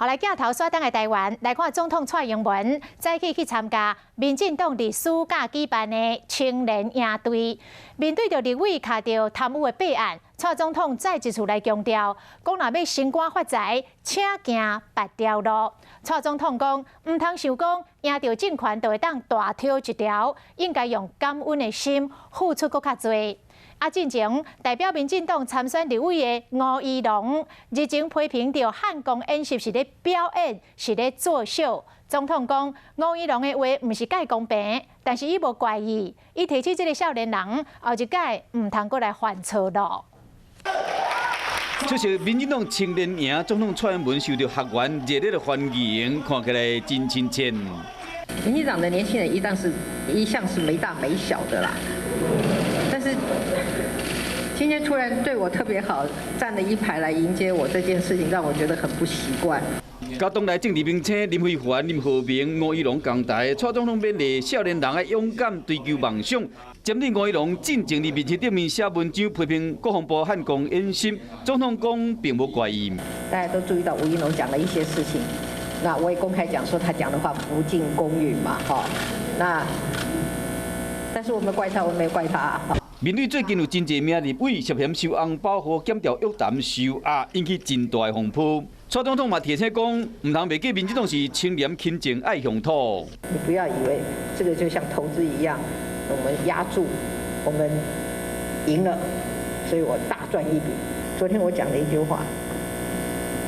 好，來鏡頭煞轉來台灣來看總統蔡英文早起去參加民進黨佇暑假舉辦的青年營隊，面對著立委敲著貪污的弊案，蔡總統再一次來強調，講若欲升官發財，請行白條路。蔡總統講，毋通想講贏著政權就會當大挑一條，應該用感恩的心付出閣較濟。啊，進前代表民進黨參選立委的吳怡農，日前批評著漢光演習是咧表演，是咧作秀。總統講，吳怡農的話毋是蓋公平，但是伊無怪伊，伊提醒這个少年人後一擺毋通閣來犯錯囉。出席民進黨青年營，總統蔡英文受到學員熱烈的歡迎，看起來真親切。民進黨的年輕人一向是沒大沒小的啦，但是今天突然對我特別好，站了一排來迎接我，這件事情讓我覺得很不習慣。佮黨內政治明星林飛帆、林浩明、吳怡農仝台，蔡總統勉勵少年人愛勇敢追求夢想。針對吳怡農進前佇面書頂面寫文章批評國防部漢光演習，總統講並無怪伊。大家都注意到吳怡農講了一些事情，那我也公開講說他講的話不盡公允嘛，哈，那但是我沒怪他，我沒怪他。面對最近有真濟名立委涉嫌收紅包予檢調約談受壓，引起真大的風波。蔡總統嘛提醒講，毋通袂記民進黨是清廉勤政愛鄉土。你不要以為這個就像投資一樣，我們押注，我們贏了，所以我大賺一筆。昨天我講了一句話：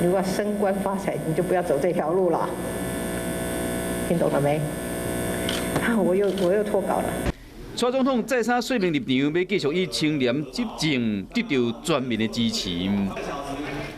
如果升官發財，你就不要走這條路了。聽懂了沒？啊，我又脫稿了。蔡總統再三說明立場，欲繼續以清廉執政，得到全民的支持。